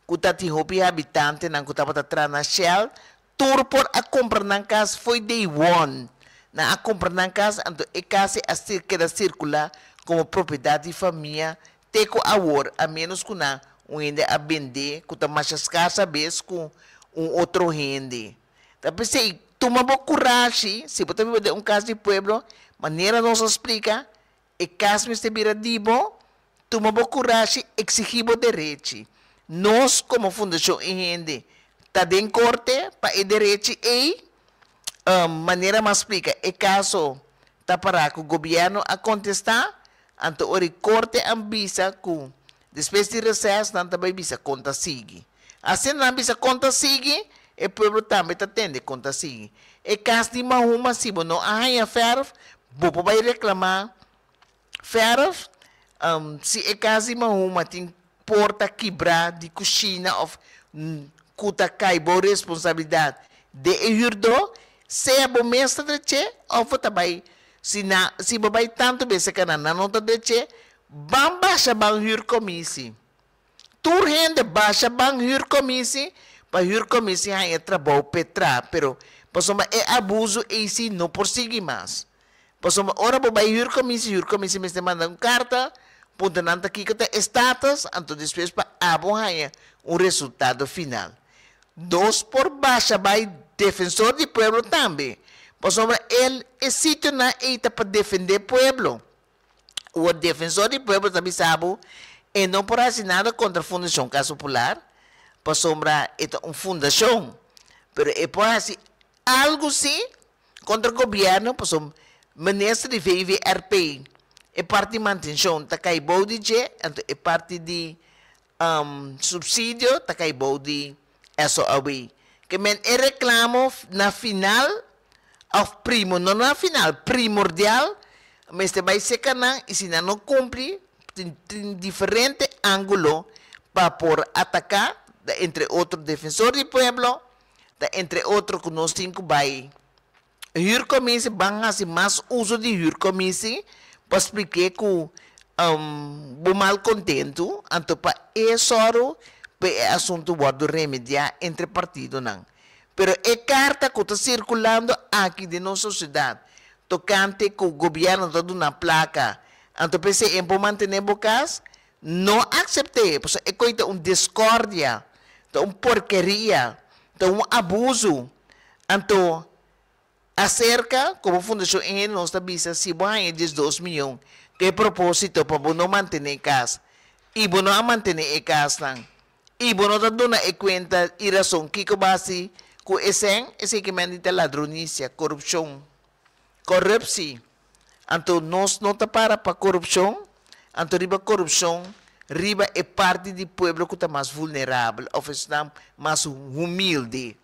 ku ta tin hopi habitantenan ku tabata traha na Shell, tur por a kumpra nan kas fo'i day one. Nan a kumpra nan kas, anto e kas ei a keda sirkulá komo propiedat di famia Te ku awor, a ménos ku nan un hende a bendé ku ta masha skars a bes ku un otro hende. Ta p'esei, tuma bo kurashi, si bo ta biba den un kas di pueblo, manera nos a splika, e kas mester bira di bo, tuma bo kurashi, eksigí bo derechi. Nos komo Fundashon E Hende ta den korte pa e derechi ei. Manera mi a splika, e kaso ta pará ku gobièrnu a kontestá, Anto ora e korte a bisa ku despues di reses nan ta bai bisa kon ta sigui. Asina nan bisa kon ta sigui, e pueblo tambe ta tende kon ta sigui. E kas di Mahuma si bo no a haña fèrf, bo por bai reklamá fèrf. Si e kas di Mahuma tin porta kibrá di kushina òf ku ta kai bo responsabilidat de e hürdó, sea bo mes ta drech'é òf bo ta bai Si na si bo bai tantu bes e kana nan no ta dreche, ban basha ban huurcommissie. Tur hende basha ban huurcommissie pa huurcommissie haña trabou p'e tra, pero pasobra e abuso ei si no por sigui mas. Pasobra ora bo bai huurcommissie, huurcommissie mester manda un karta, puntra nan ta kiko ta e status, anto despues pa abo haña un resultado final. Nos por basha bai Defensor di Pueblo tambe, pasobra el e sitionan ei ta pa defendé pueblo. Awor Defensor di Pueblo ta bisa bo e no por hasi nada kontra Fundashon Kas Popular, pasobra e ta un fundashon, pero e por hasi algu si kontra gobièrnu, pasobra minister di VVRP e parti mantenshon ta kai bou di dje, anto e parti di Subsidio ta kai bou di SOAW. Ke men e reklamo na final òf primo, no na final, primordial mester bai seka nan i si nan no kumpli tin diferente ángulo pa por ataká, ta entre otro Defensor di Pueblo, ta entre otro ku nos tin ku bai Huurcommissie ban hasi mas uso di huurcommissie pa splik'é ku bo mal kontentu, anto pa e sòru pa e asuntu wòrdu remediá entre partidonan. Pero e karta ku ta sirkulando aki den nos sosiedat tokante ku gobièrnu ta duna plaka anto p'esei e por mantené bo kas, no aksept'é, pasobra e koi ta un diskordia, ta un porkeria, ta un abusu. Anto, aserka komo Fundashon E Hende nos ta bisa si bo haña 12 miyon ku e propósito pa bo no mantené kas i bo no a mantené e kasnan i bo no ta duna e kuenta i rason kiko bo hasi ku e sèn, esei ke men di ta ladronisia, korupshon, korupsi. Anto nos no ta para pa korupshon, anto riba korupshon riba e parti di pueblo ku ta mas vulnerabel òf esnan mas humilde.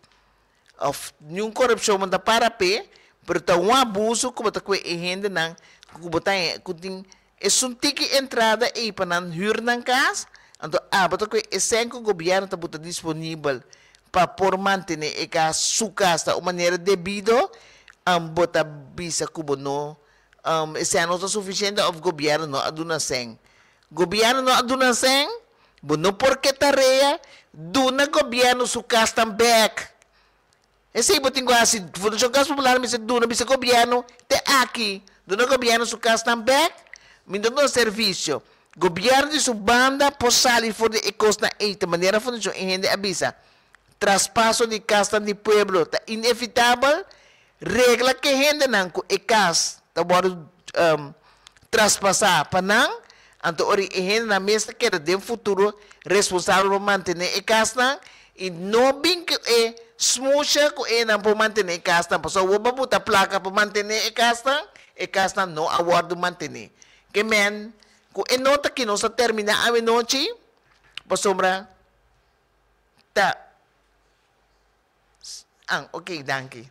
Of niun korupshon bo ta para p'e, pero ta un abuso ku bo ta kue e hendenan ku bo ta ku tin Esun tiki entrada ei pa nan hür nan kas, anto abo ta koe e sèn ku gobièrnu ta buta disponibel pa por mantené e kas, su kas na un manera debido, bo ta bisa ku bo no, e sèn no ta sufisiente òf gobièrnu no a duna sèn. Gobièrnu no a duna sèn, bo no por ke tarea, duna gobièrnu su kasnan bèk. Esei bo tin ku hasi. Fundashon Kas Popular mester duna bisa gobièrnu te aki. Duna gobièrnu su kasnan bèk, mi ta duna servisio. Gobièrnu di su banda por sali for di e kosnan ei. Ta manera Fundashon e hende a bisa. Traspaso di kasnan di pueblo ta inevitabel. Regla ke hendenan ku e kas ta wòrdu traspasá pa nan, anto ora e hendenan mes ta keda den futuro responsabel pa mantené e kasnan i no bin ku e smusha ku e nan por mantené e kasnan, pasobra awor bo a buta plaka pa mantené e kasnan, e kasnan no a wòrdu mantené. Ke men ku e nota aki nos ta terminá awenochi pasobra ta. An, ok, danki.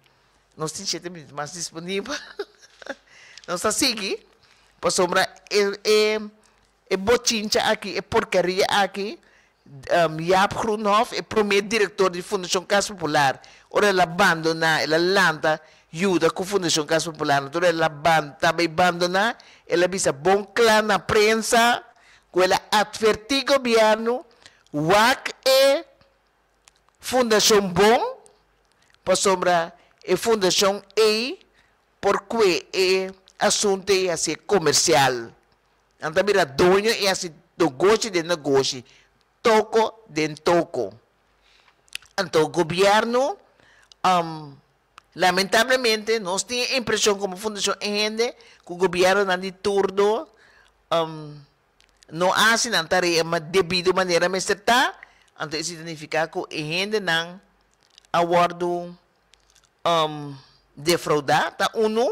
Nos tin shete minuut mas disponibel. Nos ta sigui, pasobra e, e, e bochincha aki, e porkeria aki, Jaap Groenhof, e prome director di Fundacion Cas Popular, ora el a bandona, el a lanta yuda cu Fundacion Cas Popular, anto ora el a ban, ta bay bandona, el a bisa bon cla na prensa cu el a adverti gobierno, wak e Fundashon bon, pasobra e fundashon ei por kue e asuntu ei hasié komersial. Nan ta bira doño i hasi nogoshi den nogoshi, toko den toko. Anto gobièrnu, lamentablemente nos tin e impreshon komo fundashon e hende ku gobièrnunan di turno No hasi nan tarea ma debido manera mester ta, anto esei ta nifiká ku e hendenan a wòrdu defroudá, ta unu,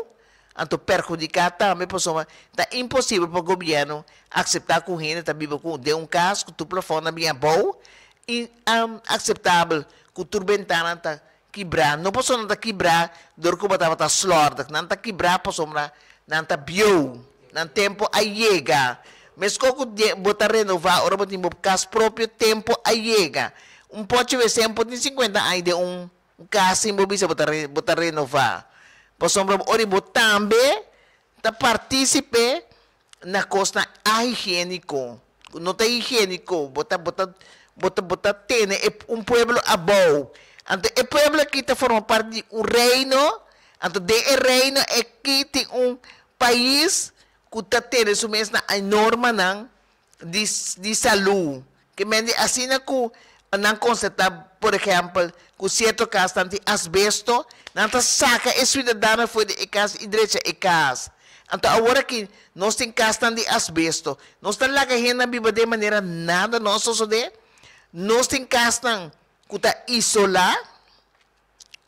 anto perhudiká tambe pasobra ta imposibel pa gobièrnu akseptá ku hende ta biba ku den un kas ku tur plafòn a bin abou i akseptabel ku tur bentana ta kibrá. No pasobra nan ta kibrá dor ku bo tabata slòrdig, nan ta kibrá pasobra nan ta bieu, nan tempu a yega. Meskos ku bo ta renová ora bo tin bo kas propio, tempu a yega. Un pochi wc por tin sinkuenta aña den un kas sin bo bisa bo ta bo ta renová. Pasobra ora bo tambe ta partísipe na kosnan ahigiéniko, ku no ta higiéniko, bo ta bo ta bo ta bo ta tene e un pueblo abou. Anto e pueblo aki ta forma parti di un reino, anto den e reino aki tin un pais ku ta tene su mes na e normanan di di salú. Ke men di asina ku nan konstatá, por ehèmpel, ku sierto kasnan tin asbesto, nan ta saka e suidadano for di e kas i drecha e kas. Anto awor aki nos tin kasnan di asbesto. Nos ta laga hendenan biba den manera nada no a sosodé. Nos tin kasnan ku ta isolá,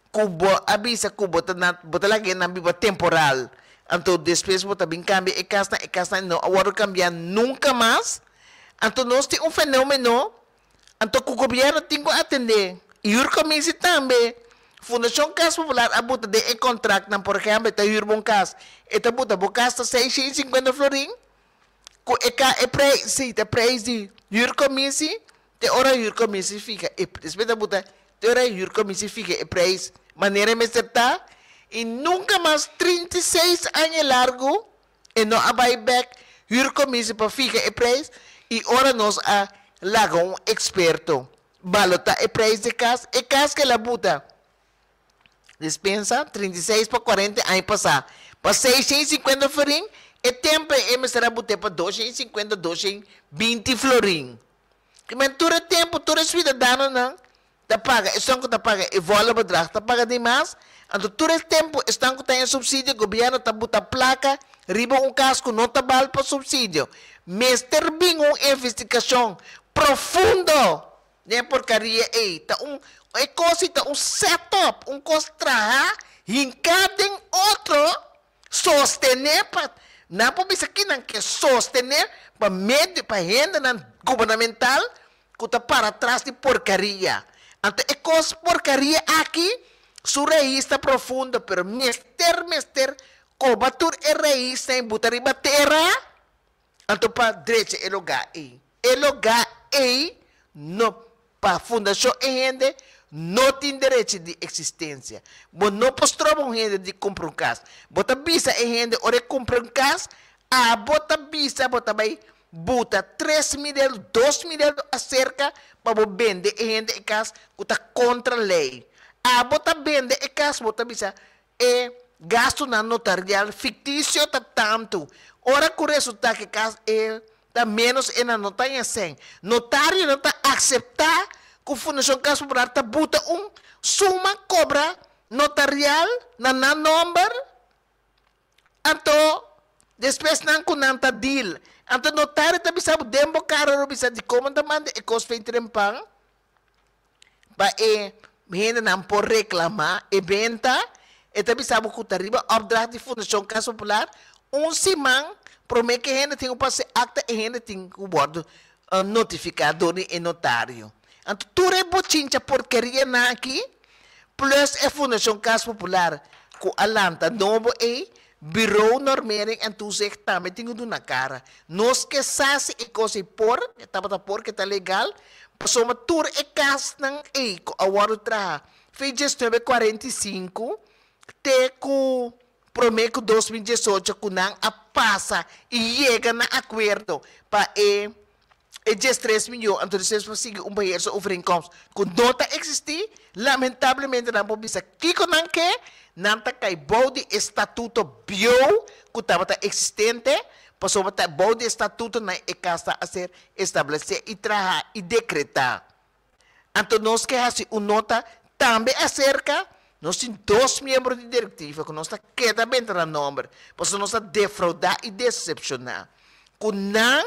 ku bo a bisa ku bo ta na bo ta laga hendenan biba temporal. Anto despues bo ta bin kambia e kasnan, e kasnan no a wòrdu kambiá nunka mas. Anto nos tin un fenomeno anto ku gobièrnu tin ku atendé. I huurcommissie tambe. Fundashon Kas Popular a buta den e kontraktnan, por ehèmpel, e ta hür bo un kas, e ta buta bo kas ta 650 florin, ku e ka e prei si ta preis di huurcommissie, te ora huurcommissie fiha e despues ta buta te ora huurcommissie fiha e preis manera e mester ta, i nunka mas 36 aña largu E no a bai bek huurcommissie pa fiha e prijs y ora nos a laga un experto balota e prijs di cas, e cas ke la buta despensa 36 pa 40 aña pasa pa 650 florin, e tempo e mester a bute pa 250, 220 florin. Kimen tur e tempo tur e ciudadanonan ta paga, esnan ku ta paga e volle bedrag ta paga di mas, anto tur e tempu esnan ku ta haña supsidio gobièrnu ta buta plaka riba un kas ku no ta bal pa supsidio. Mester bin un investigashon profundo den e porkaria ei. Ta un e kos ei ta un set up, un kos traha hinká den otro sostené pa nan por bisa kinan ke sostené pa medio pa hendenan gubernamental ku ta para tras di porkaria. Anto e kos porkaria aki su rais ta profundo pero mester mester koba tur e raisnan i buta riba tera. Anto pa drecha e lugá ei. E lugá ei no pa Fundashon e hende no tin derechi di eksistensia. Bo no por stroba un hende di kumpra un kas. Bo ta bisa e hende ora e kumpra un kas, abo ta bisa bo ta bai buta tres mil euro, dos mil euro aserka pa bo bende e hende e kas ku ta kontra lei. Abo ta bende e kas bo ta bisa E gastunan notarial ficticio ta tantu. Ora cu resulta cu e cas e ta menos e nan no ta haña cen. Notarionan ta acepta cu Fundacion Cas Popular ta buta un suma cobra notarial na nan nomber, anto despues nan cu nan ta deal. Anto notario ta bisa bo den bo cara lo bisa dicon bo ta manda e cos fen trempan. Pa e hendenan por reklamá e benta, e ta bisa bo ku ta riba opdracht di Fundashon Kas Popular, un siman promé ku e hende tin ku pasa e akta, e hende tin ku wòrdu notifiká dor di e notario. Anto tur e bochincha porkerianan aki, plus e Fundashon Kas Popular ku a lanta nobo ei, Bureau Normering en Toezicht tambe tin ku duna kara. Nos ke sa si e kos ei por, e tabata por ke ta legal, pasobra tur e kasnan ei ku a wòrdu traha fin 1945 te ku promé ku 2018 ku nan a pasa i yega na akuerdo pa e e 13 miyon anto despues pa sigui un beheersovereenkomst ku no ta eksistí, lamentablemente nan por bisa kiko nan ke, nan ta kai bou di e statuto bieu ku tabata eksistente, pasobra ta bou di e statutonan e kas ta a ser establesé i traha i dekretá. Anto nos ke hasi un nota tambe aserka, nos tin dos miembro di direktiva ku nos ta keda benta nan nomber, pasobra nos ta defraudá i desepshoná ku nan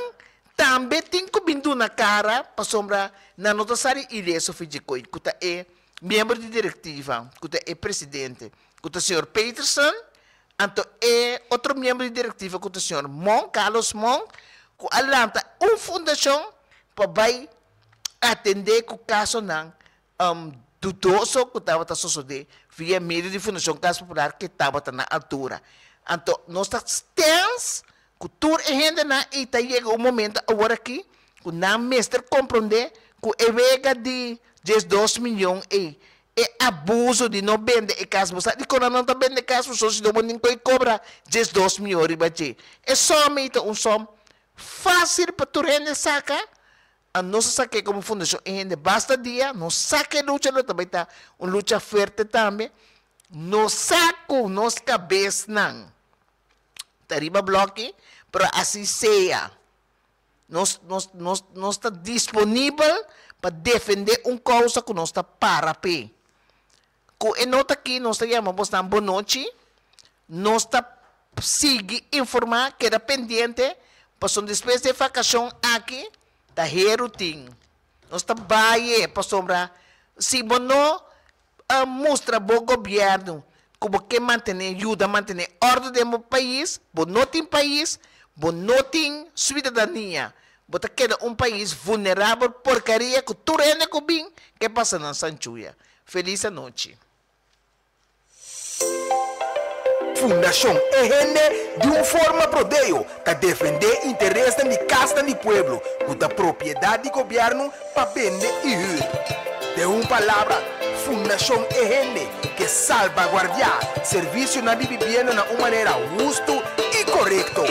tambe tin ku bin duna kara pasobra nan no ta sa di ileso Fidjikoi ku ta e miembro di direktiva, ku ta e presidente, ku ta señor Peterson, anto e otro miembro di direktiva ku ta señor Monk, Carlos Monk, ku a lanta un fundashon pa bai atendé ku kasonan dudoso ku tabata sosodé via medio di Fundashon Kas Popular ke tabata na altura. Anto nos ta stens ku tur e hendenan i ta yega un momento aworakí ku nan mester komprondé ku e wega di 12 miyon ei, e abuso di no bende e kas, bo sa dikon nan no ta bende e kas pasobra si no bo nin koe kobra 12 miyon riba dje. E sòm ei ta un sòm fásil pa tur hende saka. A Nos a sak'é komo fundashon e hende basta dia, nos sa ku e lucha lo ta bai ta un lucha fuerte tambe, nos sa ku nos kabesnan ta riba blòki, pero asi sea nos nos nos nos ta disponibel pa defendé un kousa ku nos ta para p'e. Ku e nota aki nos ta yama bosnan bonochi, nos ta sigui informá, keda pendiente, pasobra despues di e vakashon aki ta heru tin. Nos ta bai pasobra si bo no mustra bo gobièrnu ku bo ke mantené, yuda mantené òrdu den bo pais, bo no tin pais, bo no tin suidadania, bo ta keda un pais vulnerabel, porkaria ku tur hende ku bin ke pasa nan sanchuya. Felis anochi. Fundashon E Hende di un forma prodeo ta defendé interesnan di kasnan di pueblo ku ta propiedat di gobièrnu pa bende i hür. Den un palabra, Fundashon E Hende ke salbaguardiá servisionan di bibienda na un manera hustu i korekto.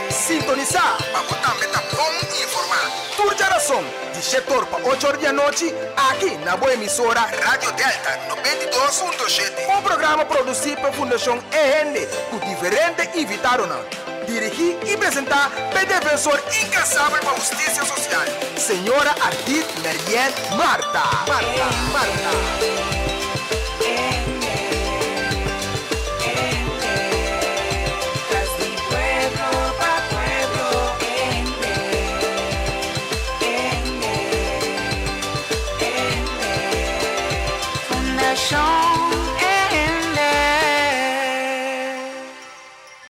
Sintonisá pa bo tambe ta bon informá. Tur djarason di shetor pa ocho or di anochi aki na bo emisora Radio Delta 92.7. Un programa produsí pa Fundashon E Hende ku diferente invitadonan. Dirigí i presentá p'e defensor inkansabel pa hustisia sosial, señora Ardith Merienne Martha. Martha. Martha.